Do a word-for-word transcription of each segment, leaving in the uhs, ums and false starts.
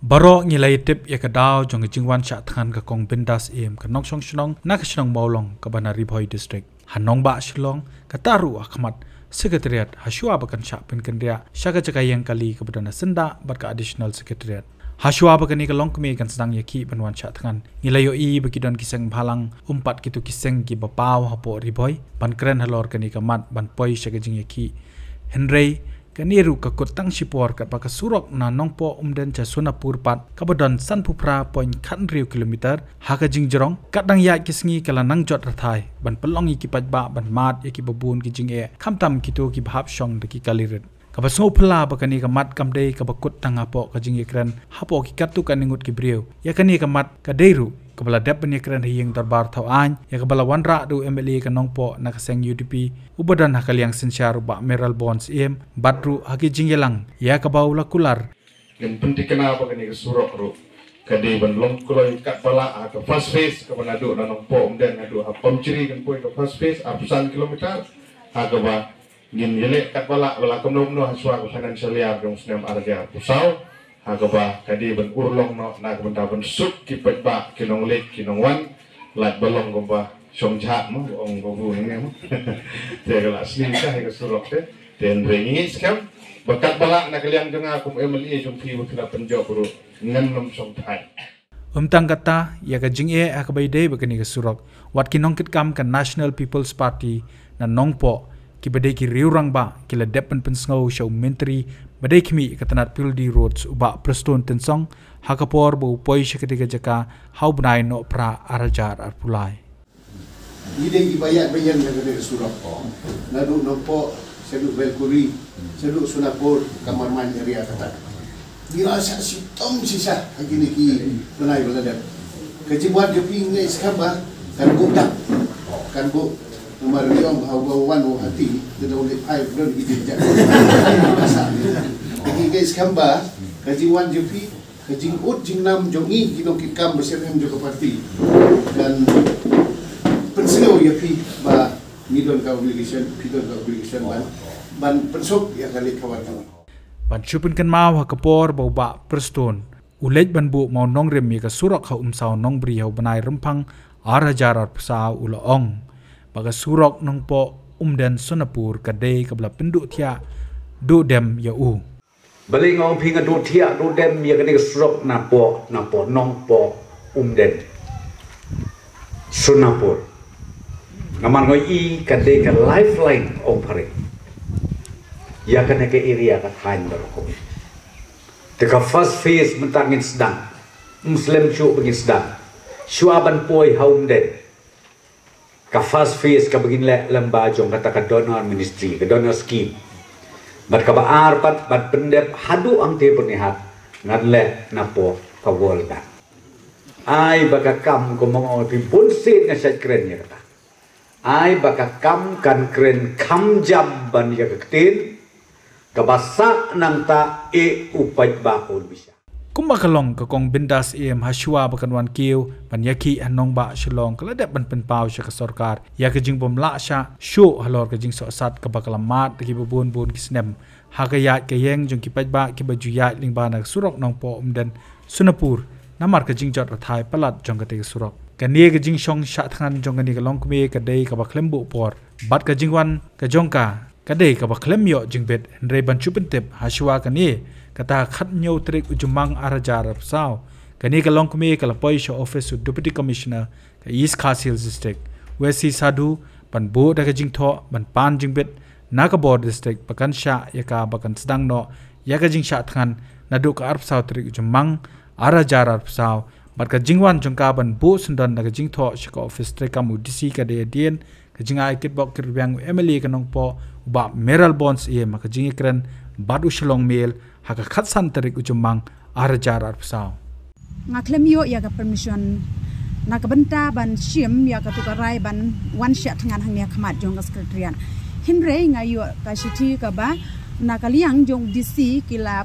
Baroh ngi la ïa tip ïa ka daw jong ka jingwan shah thngan ka Kong Bindas Syiem, ka nongshong shnong na ka shnong Mawlong kaba na Ri Bhoi District. Ha nongbah Shillong, kata ruh ha khmat Secretariat, ha shuwa ba kan shah pynkynriah sha ka jaka ïeng kali kaba don ha syndah bad ka Additional Secretariat. Ha shuwa ba kane ka longkmie kan sdang ïa ki ban wan shah thngan, ngi la ïohi ba ki don ki seng bhalang, um pat kito ki seng kiba paw hapoh Ri Bhoi ban kren halor kane ka mat ban poi sha ka jingïakhih. Hynrei kane ruh ka kut tang shipor katba ka surok na Nongpoh Umden sha Sonapur pat, kaba don sanphew phra point khathynriew kilometer, ha ka jingjrong, katba dang ïaid ki sngi ka la nang jot rthai ban pynlong ïa ki paidbah ban mad ïa kiba bun ki jingeh, khamtam kito kiba hap shong da ki kali rit. Kaba sngewphylla ba kane ka mat kam dei kaba kut tang hapoh ka jingïakren hapoh ki katto katne ngut ki briew. Ïa kane ka mat ka dei ruh kaba la dep ban ïakren ha ïing dorbar thaw aiñ, ïa kaba la wanrah da u M L A ka Nongpoh na ka seng U D P, uba don ha ka liang synshar u Bah Mayralborn Syiem, bad ruh ha ki jingïalang ïa kaba u la kular. Ngin pynthikna ba kane ka surok ruh ka dei ban long kloi katba lah ha ka first phase kaba naduh na Nongpoh Umden naduh ha Pamchri kan poi ka first phase arphew san kilometer, ha kaba ngin ïaleh katba lah, ba la kumno kumno ha shuwa ka financial year jong u snem ar hajar arphew saw, ha kaba ka dei ban urlong noh na ka bynta ban suk ki paidbah, ki nongleit ki nongwan, lait ba long kumba shong jhat mo, ong ba bu ne mo. Te ka la slim ka ha ka surok te. Te hynrei ngi ngeit skhem ba katba lah na ka liang jong nga kum M L A jong phi ba phi la pynjop ruh ngan nym shong thait. Ym tang kata, ïa ka jingeh ha kaba ïadei bad kane ka surok, wat ki nongkitkam ka National People's Party na Nongpoh, kiba dei ki riew rangbah, ki la dep ban pynsngew sha u Myntri ba dei khmih ka tnat P W D Roads u Bah Prestone Tynsong, ha ka por ba u poi sha katei ka jaka ha u bnai Nohprah ar hajar arphew lai. Ngi dei kiba ïaid ba ïeng ïa kane ka surok. Naduh Nongpoh shaduh Belkuri, shaduh Sonapur, ka Marmain area kata. Ngi la shah shitom shisha ha kine ki bnai ba la dep. Ka jingwan jong phi ngi ngeit skhem ba kan buh dak, kan buh. Namar ngi ong ba ha uba wan u hati, ka dei u leit phai don ki jingjia. Ngi ngeit skhem ba ka jingwan jong phi, ka jingud jingnam jong ngi ki nongkitkam ba shem jong ka parti, kan pynsngew ïa phi ba ngi don ka obligation, phi don ka obligation ban, ban pynsuk ïa ka leit ka wan jong ngi. Ban shu pynkynmaw, ha ka por ba u Bah Prestone u leit ban buh mawnongrim ïa ka surok ha Umsaw Nongbri ha u bnai Rymphang ar hajar arphew saw, u la ong ba ka surok Nongpoh Umden Sonapur ka dei kaba la pynduh thiah duh dem ïa u. Balei nga ong phi nga duh thiah duh dem ïa kane ka surok napoh, napoh Nongpoh Umden Sonapur? Namar nga i ka dei ka lifeline, ong phareng, ïa kane ka area ka thaiñ baroh kawei. Te ka first phase mynta ngin sdang, ym slem shuh ba ngin sdang, shuwa ban poi ha Umden. Ka first phase kaba ngin leh lyngba jong kata ka DoNER ministry, ka DoNER scheme. Bad kaba ar pat, ban pyndep haduh hangtei byrnihat, ngan leh napoh ka World Bank. Ai ba ka kam, kumba nga ong phi bunsien nga shait kren ïa kata. Ai ba ka kam kan kren kham jam ban ïa ka ktien, kaba sah nangta, eh u paidbah un bishar. Kumba ka long, ka Kong Bindas Syiem, ha shuwa ba kan wan kiew ban ïakhih ha nongbah Shillong, ka la dep ban pynpaw sha ka sorkar ïa ka jingbymlah shah shuh halor ka jingsohsat kaba ka la mad da kiba bun bun ki snem ha ka ïaid ka ïeng jong ki paidbah kiba ju ïaid lyngba na ka surok Nongpoh Umden Sonapur, namar ka jingjot rthai palat jong katei ka surok. Kane ka jingshong shah thngan jong kane ka longkmie ka dei kaba khlem buh por, bad ka jingwan ka jong ka ka dei kaba khlem ïoh jingbit. Hynrei ban shu pyntip, ha shuwa kane, kata ha khathynñiew tarik u Jymmang ar hajar arphew saw, kane ka longkmie ka la poi sha office u Deputy Commissioner ka East Khasi Hills District, u S C Sadhu, ban buh da ka jingthoh ban pan jingbit na ka bor district ba kan shah ïa ka, ba kan sdang noh ïa ka jingshah thngan naduh ka arphew saw tarik u Jymmang ar hajar arphew saw, bad ka jingwan jong ka ban buh syndon da ka jingthoh sha ka office treikam u D C ka dei hadien ka jingai kitbok kitrwiang u M L A ka Nongpoh, u Bah Mayralborn Syiem, ha ka jingïakren bad u Shillong Mail ha ka khatsan tarik u Jymmang ar hajar arphew saw. Nga khlem ïoh ïa ka permission na ka bynta ban shim ïa kato ka rai ban wan shah thngan hangne ha khmat jong ka Secretariat. Hynrei nga ïoh ka shithi kaba na ka liang jong D C ki la,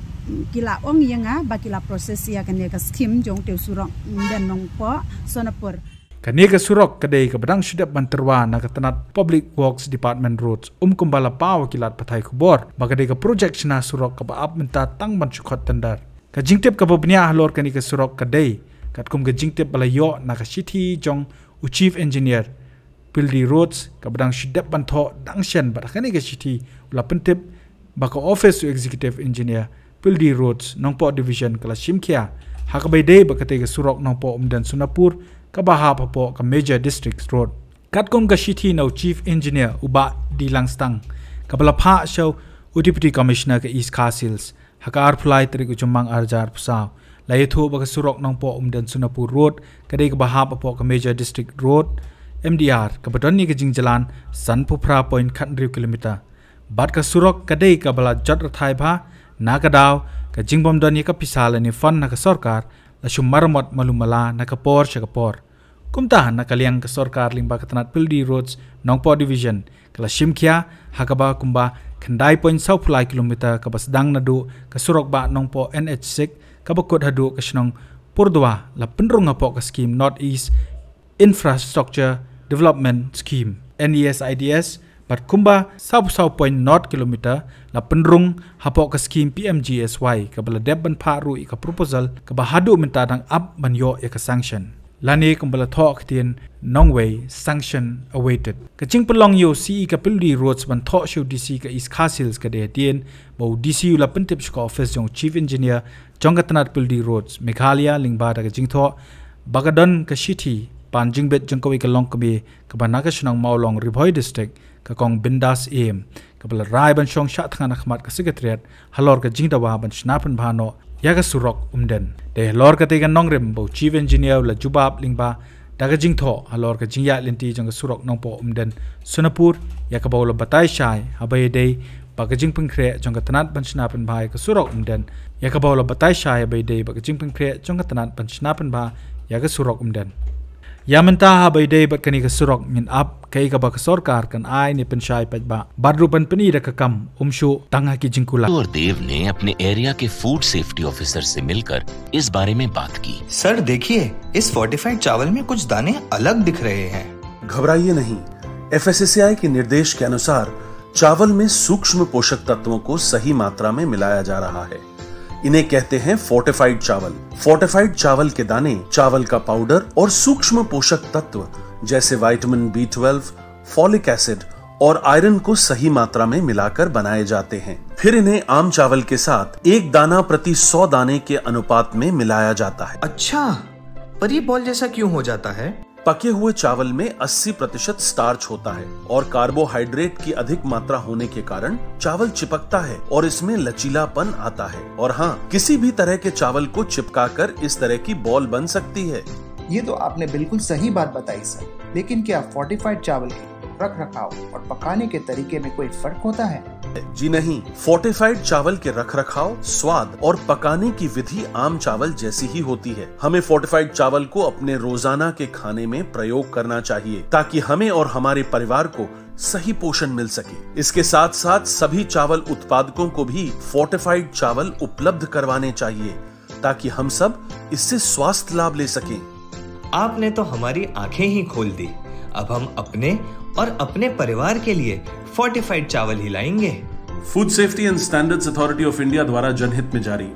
ki la ong ïa nga ba ki la process ïa kane ka scheme jong tei u surok Umden Nongpoh Sonapur. Kane ka surok ka dei kaba dang shu dep ban tyrwa na ka tnat Public Works Department Roads, um kumba la paw ha ki lad pathai khubor ba ka dei ka projek shna surok kaba ap mynta tang ban shu khot tender. Ka jingtip kaba bniah halor kane ka surok ka dei katkum ka jingtip ba la ïoh na ka shithi jong u Chief Engineer Pildi Roads, kaba dang shu dep ban thoh dang shen bad ha kane ka shithi u la pyntip ba ka office u Executive Engineer Pildi Roads Nongpoh Division ka la shim khia ha kaba ïadei bad katei ka surok Nongpoh Umden Sonapur kaba hap hapoh ka Major District Road. Katkum ka shithi na u Chief Engineer u Bah D Langstang kaba la phah sha u Deputy Commissioner ka East Khasi Hills ha ka arphew lai tarik u Jymmang arhajar arphew saw, la ïathuh ba ka surok Nongpoh Umden Sonapur Road ka dei kaba hap hapoh ka Major District Road, M D R, kaba don ïa ka jingjlan sanphew phra point khathynriew kilometer. Bad ka surok ka dei kaba la jot rthai bha, na ka daw ka jingbym don ïa ka pisa lane fund na ka sorkar, la shu maramot malu mala na ka por sha ka por. Kumta na ka liang ka sorkar lyngba ka tnat Pildi Roads Nongpoh Division ka la shim khia ha kaba kumba khyndai point sawphew lai kilometer kaba sdang naduh ka surok bah Nongpoh N H six kaba kut haduh ka shnong Purdwa la pynrung hapoh ka skim North East Infrastructure Development Scheme, N E S I D S, bad kumba sawphew saw point nod kilometer la pynrung hapoh ka skim P M G S Y kaba la dep ban phah ruh ïa ka proposal kaba haduh mynta dang ap ban ïoh ïa ka sanction. Lane kumba la thoh ktien nongwei, sanction awaited. Ka jingpynlong ïa u C E ka Pildi Roads ban thoh sha u D C ka East Khasi Hills ka dei hadien ba u D C u la pyntip sha ka office jong u Chief Engineer jong ka tnat Pildi Roads Meghalaya lyngba da ka jingthoh ba ka don ka shithi pan jingbit jong kawei ka longkmie kaba na ka shnong Mawlong, Ri Bhoi District, ka Kong Bindas Em, kaba la rai ban shong shah thngan ha khmat ka Secretariat halor ka jingdawa ban shna pynbha noh ïa ka surok Umden. Te halor katei ka nongrim ba u Chief Engineer u la jubab lyngba da ka jingthoh halor ka jingïaid lynti jong ka surok Nongpoh Umden Sonapur, ïa kaba u la batai shai haba ïadei bad ka jingpynkhreh jong ka tnat ban shna pynbha ïa ka surok Umden, ïa kaba u la batai shai haba ïadei bad ka jingpynkhreh jong ka tnat ban shna pynbha ïa ka surok Umden. Ïa mynta haba ïadei bad kane ka surok ngin ap kaei kaba ka sorkar kan ai ne pynshai paidbah bad ruh ban pyni da ka kam, ym shuh tang ha ki jingkular. और देव ने अपने एरिया के food safety officer से मिलकर इस बारे में बात की। सर, देखिए, इस फोर्टिफाइड चावल में कुछ दाने अलग दिख रहे हैं। घबराइए नहीं, एफएसएसएआई के निर्देश के अनुसार चावल में सूक्ष्म पोषक तत्वों को सही मात्रा में मिलाया जा रहा है। इन्हें कहते हैं फोर्टिफाइड चावल। फोर्टिफाइड चावल के दाने चावल का पाउडर और सूक्ष्म पोषक तत्व जैसे vitamin B twelve, folic acid और आयरन को सही मात्रा में मिलाकर बनाए जाते हैं। फिर इन्हें आम चावल के साथ एक दाना प्रति सौ दाने के अनुपात में मिलाया जाता है। अच्छा, पर ये बॉल जैसा क्यों हो जाता है? पके हुए चावल में अस्सी प्रतिशत स्टार्च होता है और कार्बोहाइड्रेट की अधिक मात्रा होने के कारण चावल चिपकता है और इसमें लचीलापन आता है। और हाँ, किसी भी तरह के चावल को चिपकाकर इस तरह की बॉल बन सकती है। ये तो आपने बिल्कुल सही बात बताई सर, लेकिन क्या फोर्टिफाइड चावल के रख रखाव और पकाने के तरीके में कोई फर्क होता है? जी नहीं, फोर्टिफाइड चावल के रख रखाव, स्वाद और पकाने की विधि आम चावल जैसी ही होती है। हमें फोर्टिफाइड चावल को अपने रोजाना के खाने में प्रयोग करना चाहिए, ताकि हमें और हमारे परिवार को सही पोषण मिल सके। इसके साथ साथ सभी चावल उत्पादकों को भी फोर्टिफाइड चावल उपलब्ध करवाने चाहिए, ताकि हम सब इससे स्वास्थ्य लाभ ले सकें। आपने तो हमारी आंखें ही खोल दी। अब हम अपने और अपने परिवार के लिए फोर्टिफाइड चावल ही लाएंगे। Food Safety and Standards Authority of India द्वारा जनहित में जारी।